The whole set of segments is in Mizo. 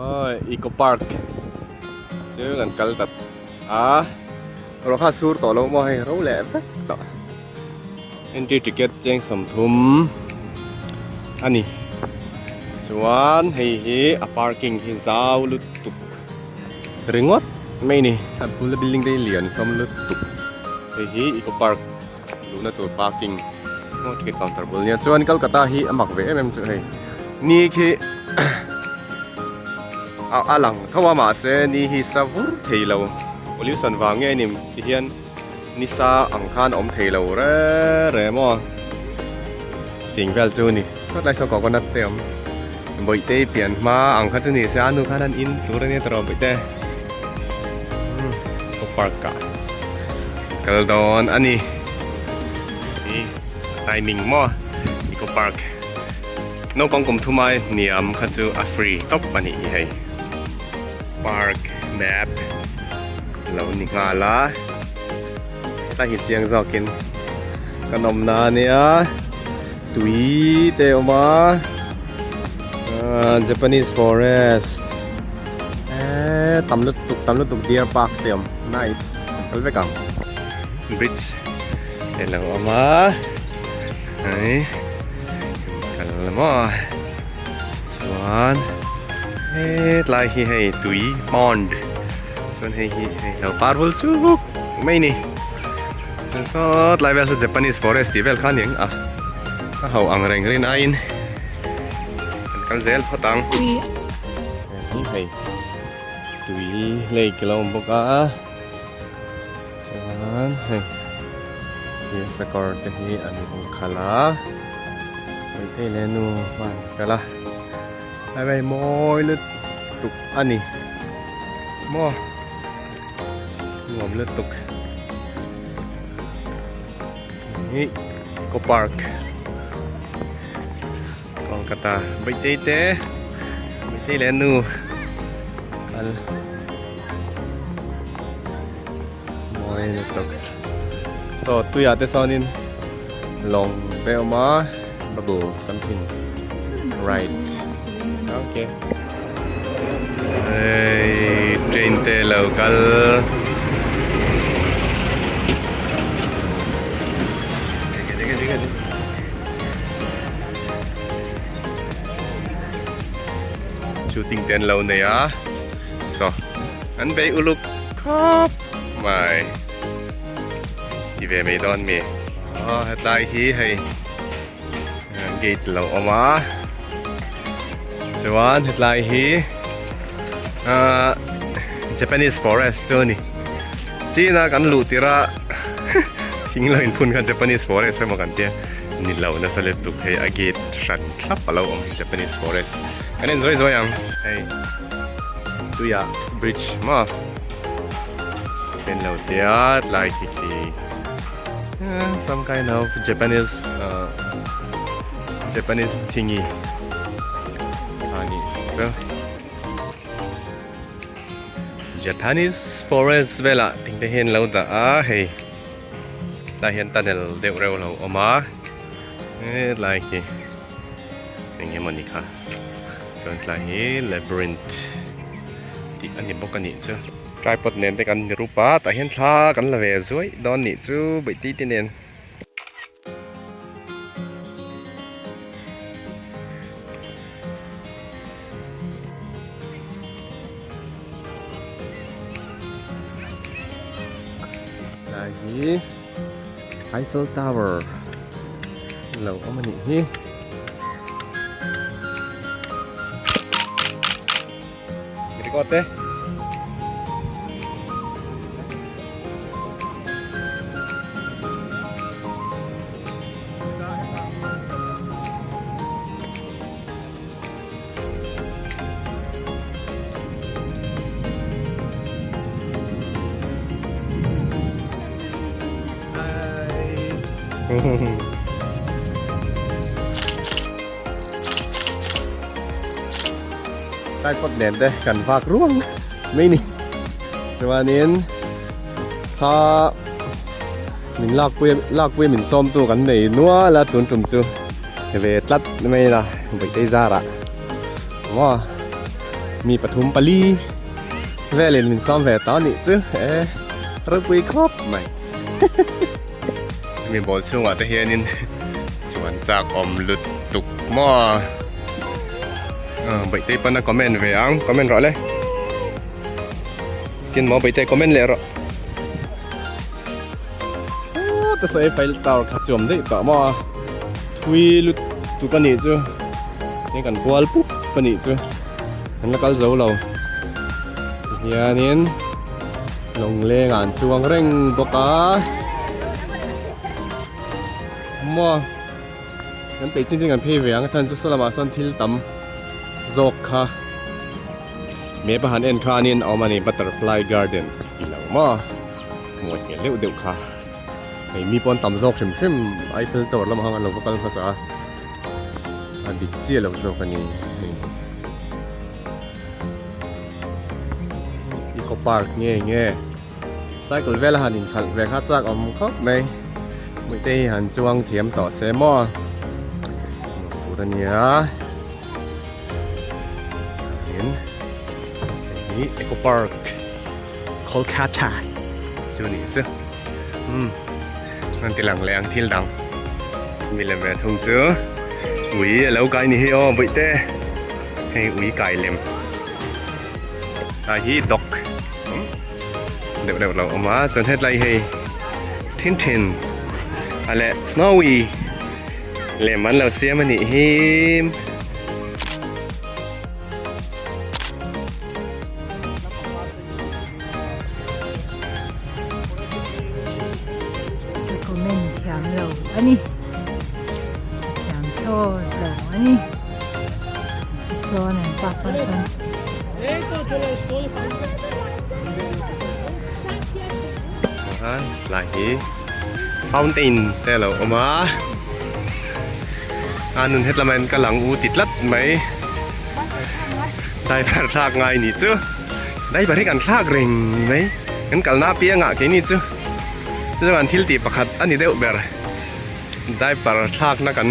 Aw Eco Park chu kan kal ta a rawh kha sur tawh lo maw hei ro leh vek tawh entry ticket cheng 30 a ni chuan hei hi a parking hi zau lutuk ringawt mai a ni a bula building te hi lian hlawm lutuk hei hi Eco Park luhna tur parking maw ticket counter bul nia chuan Kolkata hi a mak ve em em chu hei ni khi a a lang tho a mahse ni hi sa vur thei lo pollution vang nge ni ti hian ni sa ang khan a awm thei lo re re maw ting vel chu ni sawt lai saw coconut te awm bawihte pian hma ang kha chu ni se a nu khan an in tur ania tawh bawihte park ah kal dawn a ni hi timing maw eco park naupang kum thumai hniam kha chu a free tawp a nih hi hei park map lo ni nghal a heta hi chiang zawkin kan awmna a nia tui te a awm a ahh Japanese forest eee tam lutuk tam lutuk deer park te a awm nice kal vek ang bridge te lo awm a hei kal maw chuan hetlai hi hei tui pond chuan hei hi hei lo par vul chuk mai a ni. Chuan sawt lai vel saw Japanese forest tih vel kha a ni ang a a ho ang reng rin aiin kan kal zel phawt ang. Hei hei tui lake a lo awm bawk a chuan hei hi sakawr te hi an khalh a hei leh nu hman kal a a hei mawi lutuk a ni maw. Nuam lutuk hi Eco Park Kolkata Baitei te Baitei leh nu kal mawi lutuk saw tuiah te sawnin lawng te a awm a bubble something right okay. Hei train te lo kal. Shooting te an lo nei a so an bei uluk khawp mai ti ve mai dawn mi aw hetlai hi hei. Gate lo awm a chuan hetlai hi ahh Japanese forest chu a ni china kan luh tirh a thing lo inphun khan Japanese forest emaw kan tia ni lo nasa lutuk hei a gate hran thlap a lo awm Japanese forest kan en zawi zawi ang hei tuiah bridge maw en lo tia tlai khi khi. Some kind of Japanese uh, Japanese thingy ani chu Japanese forest vela ting te hian lo dah a hei tlai hian tunnel deuh reuh lo awm a hetlai khi eng emaw ni kha chuan tlai hi labyrinth tih a ni bawk a nih chu. Tripod nen te kan ni rup a tah hian thla kan la ve zuaih dawn nih chu baihti te nen. Lai hi Eiffel Tower lo awm a nih hi. Record te. Bye. Tripod nen te kan vak ruang mai ni chuanin thla min lakpui lakpui min sawmtu kan nei nual a tun tum chu ve tlat mai la Bawihtei zarah maw. Mi pathum pali velin min sawm ve tawh anih chu e ropui khawp mai. Hemi ball chhungah te hianin chuan chak awm lutuk maw. Bawihte pawn a comment ve ang comment rawh le. Tin maw Bawihte comment leh rawh. Ta sawi Eiffel Tower kha chu awm daih tawh maw. Thui lutuk anih chu hei kan kual pup anih chu kan la kal zo lo. Tihianin Lawngleng ah an chuang reng bawk a. Maw kan peih chin chin kan phei ve ang a chhan chu saw lamah sawn thil tam zawk kha map a han en khanin a awm a ni butterfly garden tih lang maw hmuh hmel deuh deuh kha hei mi pawn tam zawk hrim hrim Eiffel Tower lamah khan an lo va kal hmasa a a dik chiah lo zawk a ni hei. Eco park nge nge cycle vel a han inkhalh ve kha chak awm khawp mai hmuih te hi han chuang thiam tawh se maw nuam tur a nia tin hei hi eco park Kolkata chu a nih chu umm an ti lang leh ang thil dang milem ve thung chu ui a lo kai ni hi aw bawihte hei ui kai lem a hi dog deuh deuh lo awm a chuan hetlai hei thin thin a leh snowy lem an lo siam a nih hi. Ka comment thiam lo a ni thiam thlawt lo a ni sawn an pa pawh sawn Chuan tlai hi fountain te a lo awm a a nun hetlama hian ka lang u ti tlat mai driver thlak ngai nih chu. Driver hi kan thlak reng mai kan kalna apiangah keini chu chu chuan thil tih pakhat a ni deuh ber driver thlakna kan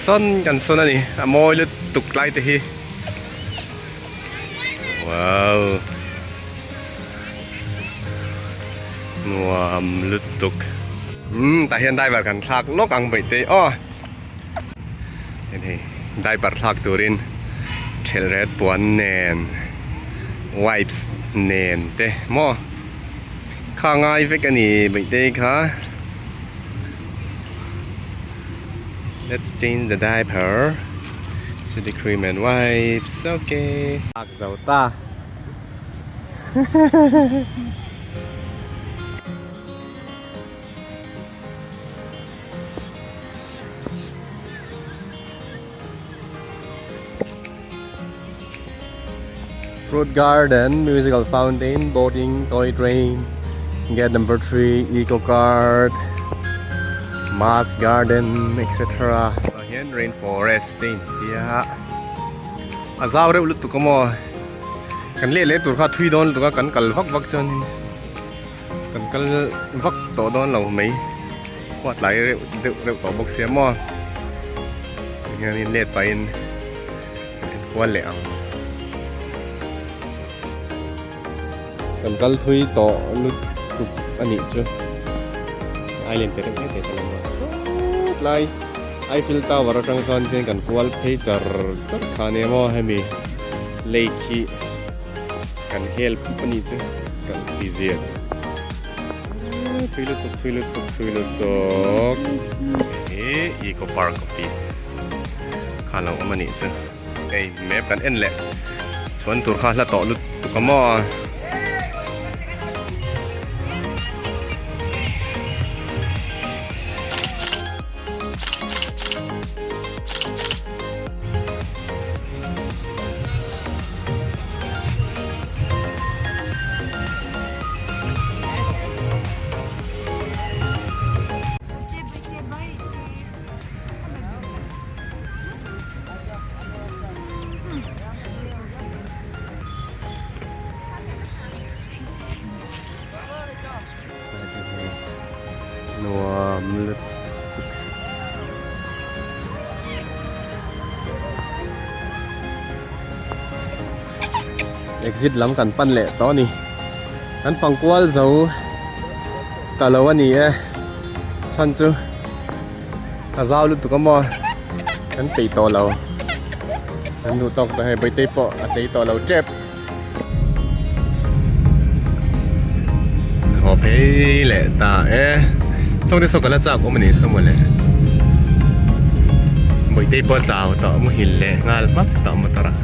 sawn kan sawn a ni a mawi lutuk lai te hi wow nuam lutuk umm tah hian driver kan thlak lawk ang baih te aw. Hei diaper thlak turin thelh ret puan nen wipes nen te maw kha ngai vek a ni Bawihte kha let's change the diaper to the cream and wipes okay thlak zo ta. Fruit garden, musical fountain, boating, toy train, gate number 3, eco cart, mass garden, etc. Hian rainforest te in tia a zau reuh lutuk a maw kan leh leh tur kha thui dawn lutuk a kan kal vak vak chuan in Kan kal vak tawh dawn lo mai khuat tlai reuh deuh reuh tawh bawk sia maw hianin let pahin kan en kual leh ang. Kan kal thui tawh lutuk a nih chu island te reuh te te lam ah sawt lai Eiffel Tower atang chuan hian kan kual phei char char kha nia maw hemi lake hi. Kan hel pup a nih chu kan tui zia chu tui lutuk tui lutuk tui lutuk hei hi eco park office kha lo awm a nih chu hei map kan en leh chhuan tur kha hla tawh lutuk a maw. Nuam lutuk. Exit lam kan pan leh tawh a ni. Kan fang kual zo ta lo a ni e. Chhan chu a zau lutuk a maw kan peih tawh lo. Kan duh tawk ta hei Bawihtei pawh a chei tawh lo tep. Haw phei leh ta e. Sawng te saw ka la chak awm a ni saw mawle. Bawihtei pawh a chau tawh muhil leh nghal hmak tawh motor ah.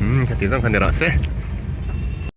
Umm khati zawng kha ni rawh se.